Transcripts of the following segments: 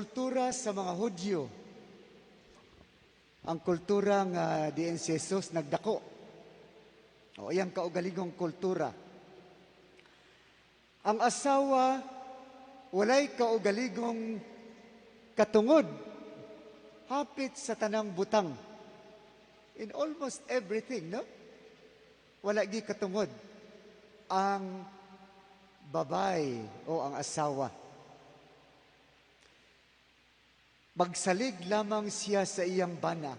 Kultura sa mga Hudyo, ang kultura nga diin si Jesus nagdako. O iyang kaugalingong kultura. Ang asawa walay kaugalingong katungod hapit sa tanang butang. In almost everything, no? Wala gi katungod ang babay o ang asawa. Magsalig lamang siya sa iyang bana.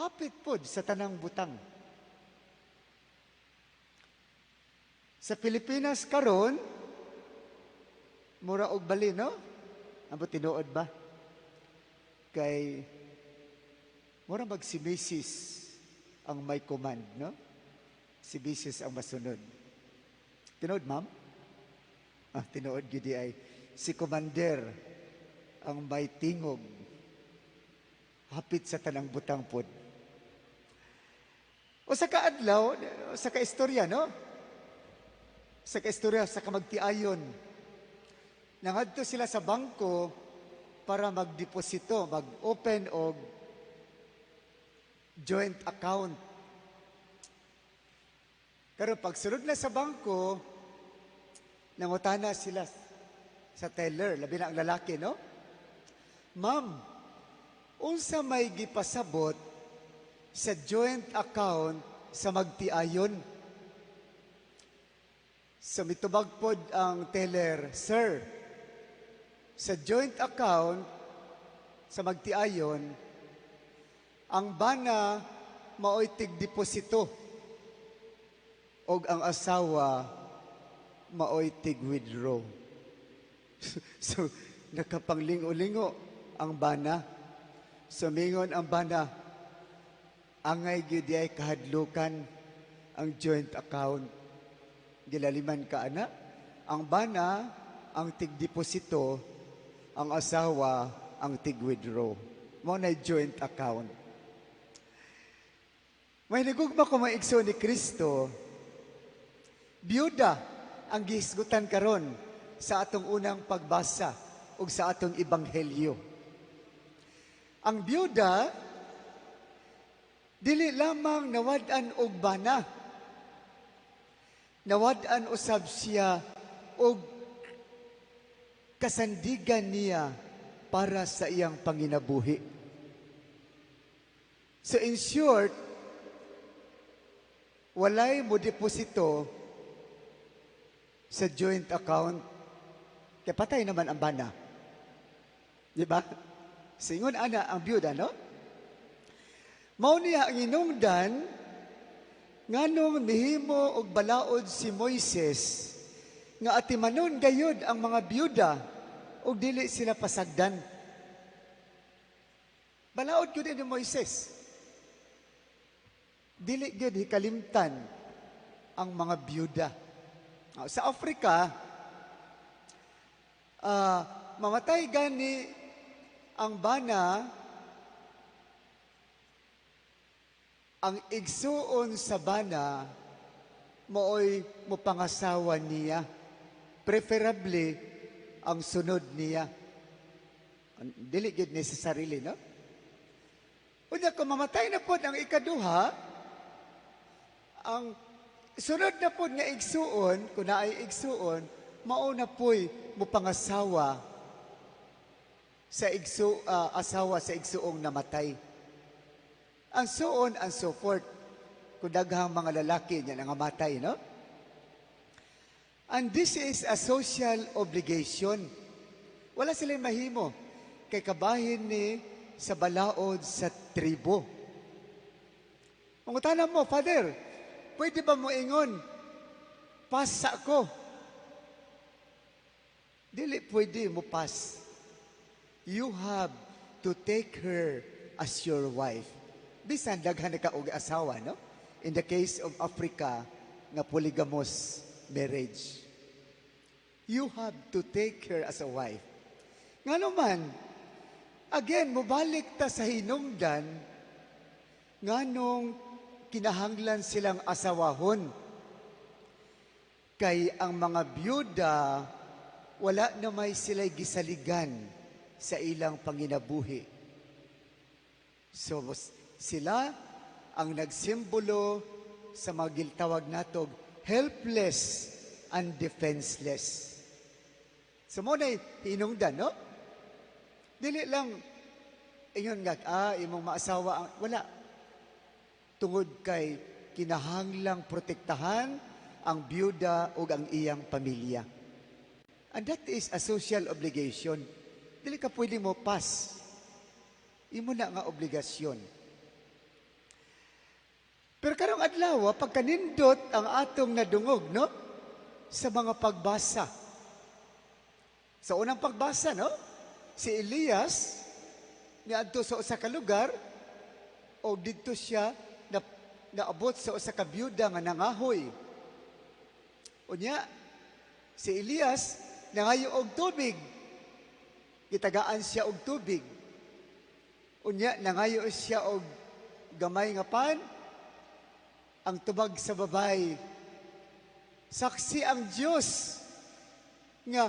Hapit pod sa tanang butang. Sa Pilipinas karon, mura og bali, no? Ambot tinuod ba? Kay mura mag si Mrs. ang may command, no? Si Mrs. ang masunod. Tinuod, ma'am? Ah, tinuod gid ay si Commander ang may tingog hapit sa tanang butang pod. O sa kaadlaw, sa kaistorya, no? Sa kaistorya, sa kamagtiayon. Nangadto sila sa bangko para magdeposito, mag-open og joint account. Pero pagsulod na sa bangko, nangutana sila sa teller, labi na ang lalaki, no? "Ma'am, unsa may gipasabot sa joint account sa magtiayon?" Sa mitubag pod ang teller, "Sir, sa joint account sa magtiayon, ang bana maoy tig-deposito og ang asawa maoy tig-withdraw." So, nakapanglingo-lingo ang bana. Sumingon ang bana, "Angay gyud ay kahadlukan ang joint account." Gilaliman ka ana. Ang bana ang tig-deposito, ang asawa ang tig-withdraw. Mao na joint account. May nagugma ko, mga igsoon ni Kristo, biyuda ang gihisgutan karon sa atong unang pagbasa ug sa atong ebanghelyo. Ang biyuda dili lamang nawad-an og bana. Nawad-an usab siya og kasandigan niya para sa iyang panginabuhi. So in short, walay mo deposito sa joint account. Kaya patay naman ang bana. Di ba? Singon ana ang biyuda, no? Mao niya ang inungdan nganong nihimo og balaod si Moises nga atimanon gayud ang mga biyuda ug dili sila pasagdan. Balaod gyud ni Moises. Dili gyud hikalimtan ang mga biyuda. Ah, sa Africa, mamatay gani ang bana, ang igsuon sa bana mooy mopangasawa niya. Preferably ang sunod niya. Dili gyud necessarily, no? Unya kung mamatay na pod ang ikaduha, ang sunod na pod nga igsuon, kung naay igsuon, mao na po'y mopangasawa sa asawa sa igsuong namatay. And so on and so forth. Kung daghang mga lalaki niya nangamatay, no? And this is a social obligation. Wala sila mahimo kay kabahin ni sa balaod sa tribo. Mangutana mo, "Father, pwede ba mo ingon, pasa ko?" Dili pwede mo pass. You have to take her as your wife. Bisan daghan na ka og asawa, no? In the case of Africa, nga polygamous marriage. You have to take her as a wife. Ngano man, again, mobalik ta sa hinungdan, nganong kinahanglan silang asawahon. Kay ang mga byuda, wala na may sila'y gisaligan. sa ilang panginabuhi. So sila ang nagsimbolo sa mga gitawag natog helpless and defenseless. So mao na hinungdan, no? Dili lang ingon nga imong maasawa ang wala, tungod kay kinahanglang protektahan ang byuda ug ang iyang pamilya. And that is a social obligation. Dili ka pwede mo pass. Imo na nga obligasyon. Pero karong adlaw, pagkanindot ang atong nadungog, no? Sa mga pagbasa. Sa unang pagbasa, no? Si Elias niadto sa usa ka lugar o didto siya na naabot sa usa ka byuda nga nangahoy. Unya, si Elias nangayo og tubig. Gitagaan siya og tubig. Unya, nangayo siya og gamay nga pan. Ang tubag sa babay, "Saksi ang Dios nga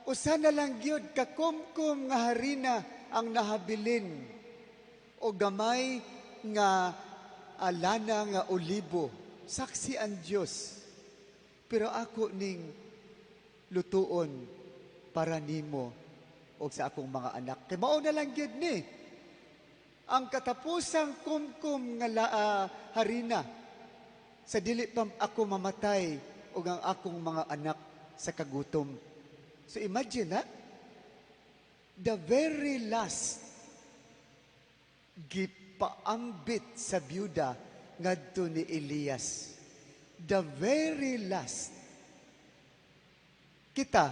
usa na lang gyud ka kumkum nga harina ang nahabilin o gamay nga lana nga olibo. Saksi ang Dios. Pero ako ning lutuon para nimo o sa akong mga anak. Kay mao na lang gyud ni ang katapusang kumkum nga harina sa dili pa ako mamatay o ang akong mga anak sa kagutom." So imagine ha, the very last gipaambit sa byuda ngadto ni Elias. The very last. Kita,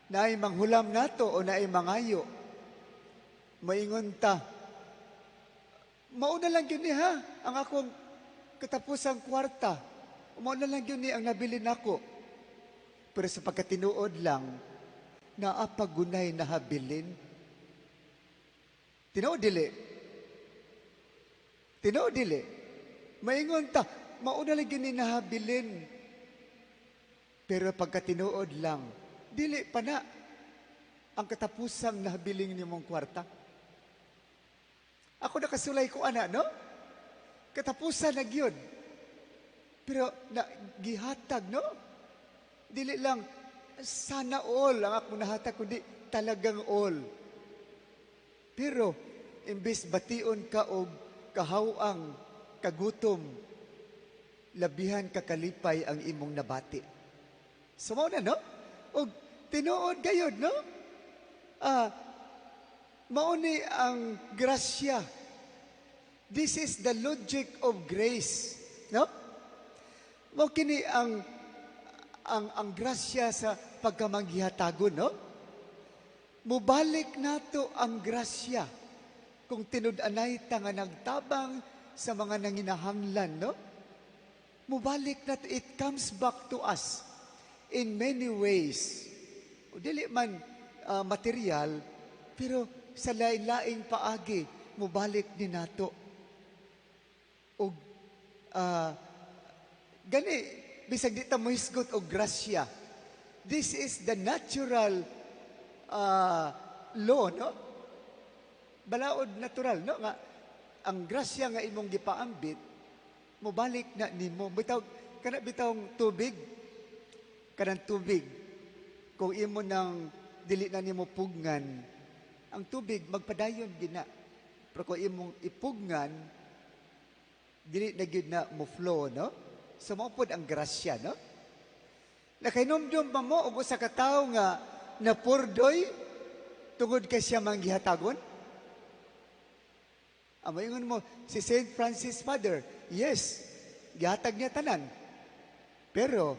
naay manghulam nato o naay mangayo, maingon ta, "Mao na lang gyud ni ha, ang akong katapusang kwarta. Mao na lang gyud ni ang nabilin nako." Pero sa pagkatinuod lang, naa pa gunay nahabilin. Tinuod dili? Tinuod dili? Maingon ta, "Mao na lang gyud ni nahabilin." Pero pagkatinuod lang, dili pa na ang katapusang nahabiling nimong kwarta. Ako nakasulay ko ana, no? Katapusan na gyud. Pero na, gihatag, no? Dili lang sana all ang akong nahatag, kundi talagang all. Pero imbes bation ka og kahawang kagutom, labihan ka kalipay ang imong nabati. So mao na, no? Og tinuod gayod, no? Mao ni ang grasya. This is the logic of grace, no? Mao kini ang grasya sa pagkamanggihatagon, no? Mubalik nato ang grasya kung tinud-anay ta nga nagtabang sa mga nanginahanglan, no? Mubalik nato, it comes back to us in many ways. O dili man material, pero sa lain-laing paagi, mubalik ni nato. Og gani, bisag di ta mohisgot og grasya, this is the natural law, no? Balaod natural, no? Nga, ang grasya nga imong gipaambit, mubalik na nimo. Bitaw, kana bitawng tubig, kanang tubig, kung imo nang dili na nimo pugnan, ang tubig magpadayon gina. Pero kung imong ipugnan, dili na gyud na mo flow, no? So mao pod ang grasya, no? Nakainomdom ba mo og usa ka tawo nga napurdoy tungod kay siya manggihatagon? Ang maingon mo, si Saint Francis, Father, yes, gihatag niya tanan. Pero,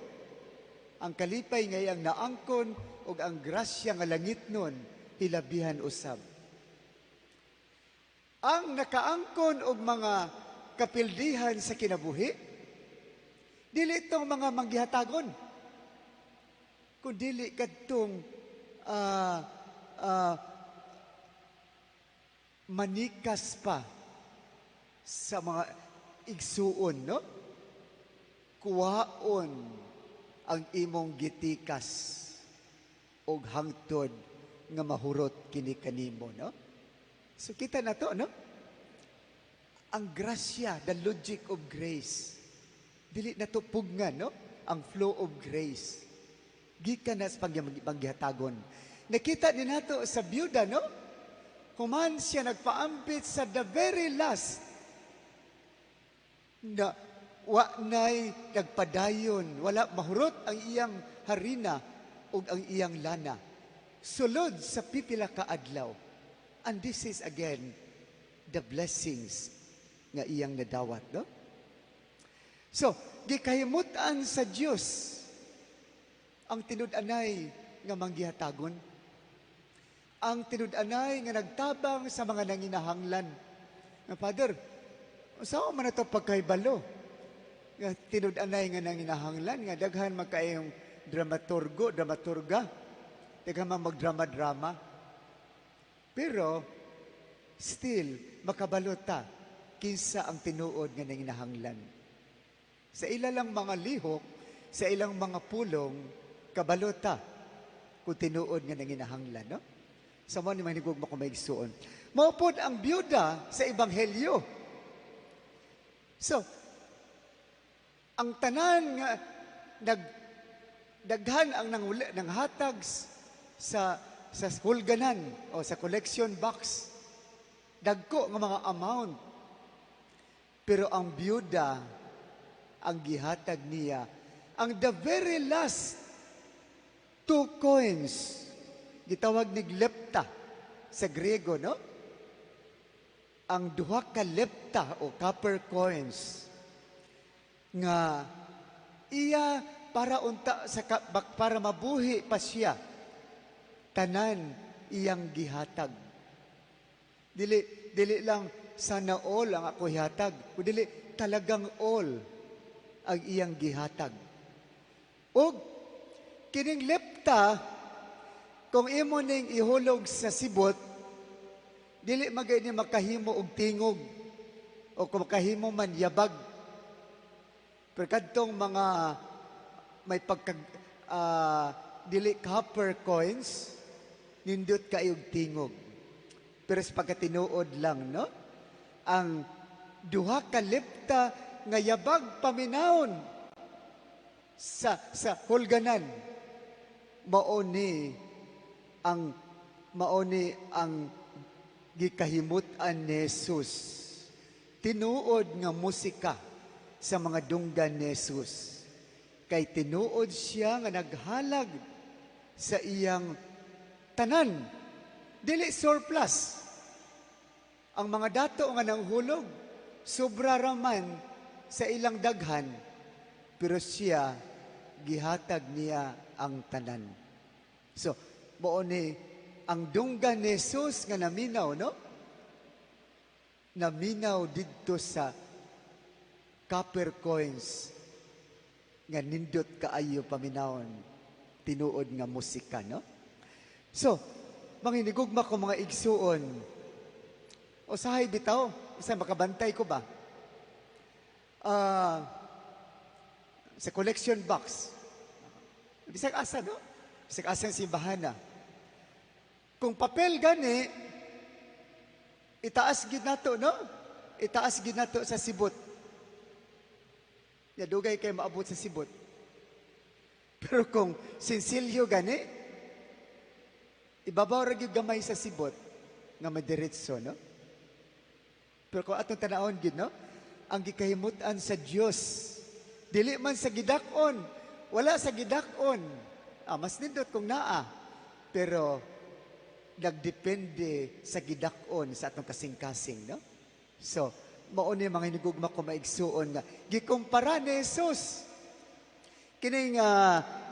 ang kalipay nga iyang naangkon ug ang grasya nga langit nun, hilabihan usab. Ang nakaangkon og mga kapildihan sa kinabuhi, dili itong mga manggihatagon, kun dili kadtong manikas pa sa mga igsuon, no? Kuwaon ang imong gitikas og hangtod nga mahurot kini kanimo, no? So kita na to, no? Ang grasya, the logic of grace. Dili na to pugnan, no? Ang flow of grace. Gikan na sa panggihatagon. Nakita ni nato sa byuda, no? Human siya nagpaambit sa the very last na wa nay nagpadayon, wala mahurot ang iyang harina ug ang iyang lana. Sulod sa pipila ka adlaw. And this is again the blessings nga iyang nadawat, no? So, gikahimut-an sa Dios ang tinud-anay nga manggihatagon. Ang tinud-anay nga nagtabang sa mga nanginahanglan. Nga Father, unsa man na to pagkahibalo? Nga tinud-anay nga nanginahanglan, nga daghan man kayong dramaturgo, dramaturga, daghan man magdrama-drama. Pero still makabalo ta kinsa ang tinuod nga nanginahanglan. Sa ila lang mga lihok, sa ilang mga pulong, kabalo ta kung tinuod nga nanginahanglan, no? Sa mga ni manigugma ko maigsuon. Mao pod ang byuda sa ebanghelyo. So, ang tanan nga daghan ang nanghatag sa hulganan o sa collection box. Dagko nga mga amount. Pero ang byuda, ang gihatag niya, ang the very last two coins, gitawag nig lepta sa Griego, no? Ang duha ka lepta o copper coins nga iya para unta sa para mabuhi pa siya, tanan iyang gihatag. Dili lang sana all ang ako ihatag, kundi dili talagang all ang iyang gihatag. Og kining lepta, kung imo ning ihulog sa sibot, dili magay ni makahimo og tingog o kung makahimo man, yabag. Pero kadtong mga may pagka dili copper coins, nindot kaayog tingog. Pero sa pagkatinuod lang, no? Ang duha ka lepta nga yabag paminawon sa hulganan, mao ni ang gikahimut-an ni Jesus. Tinuod nga musika sa mga dunggan ni Jesus. Kay tinuod siya nga naghalag sa iyang tanan. Dili surplus. Ang mga dato nga nanghulog, sobra raman sa ilang daghan, pero siya gihatag niya ang tanan. So, mao ni ang dunggan ni Jesus nga naminaw, no? Naminaw didto sa copper coins nga nindot kaayo paminawon, tinuod nga musika, no? So, mga hinigugma ko mga igsuon, usahay bitaw, usahay makabantay ko ba? Sa collection box, bisag asa, no? Bisag asa ang simbahan na. Kung papel gani, itaas gid nato, no? Itaas gid nato sa sibot. Ya dugay kay maabot sa sibot. Pero kung sinsilyo gani, ibabaw ra gyud gamay sa sibot nga madiretso, no? Pero kung atong tanawon gid, no? Ang gikahimut-an sa Dios, dili man sa gidak-on, wala sa gidak-on. Ah, mas nindot kung naa. Pero nagdepende sa gidak-on sa atong kasing-kasing, no? So, mao ni mga hinigugma ko maigsuon nga gikumpara ni Jesus kining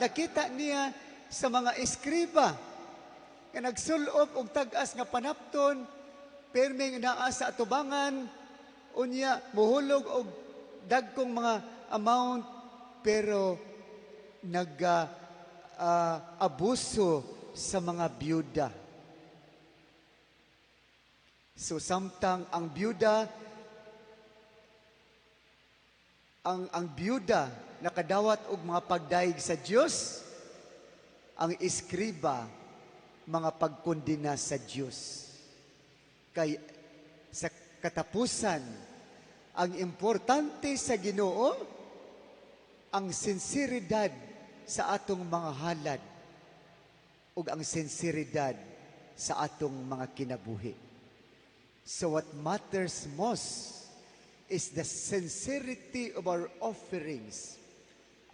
nakita niya sa mga eskriba nga nagsulob og tag-as nga panapton, perming naa sa atubangan, unya muhulog og dagkong mga amount, pero nag abuso sa mga byuda. So samtang ang byuda nakadawat og mga pagdayeg sa Dios, ang eskriba mga pagkondena sa Dios. Kay sa katapusan, ang importante sa Ginoo, ang sinseridad sa atong mga halad ug ang sinseridad sa atong mga kinabuhi. So what matters most is the sincerity of our offerings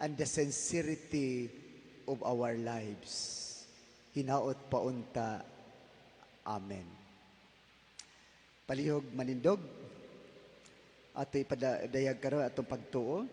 and the sincerity of our lives. Hinaot paunta. Amen. Palihog manindog. Ato ipadayag karon atong pagtuo.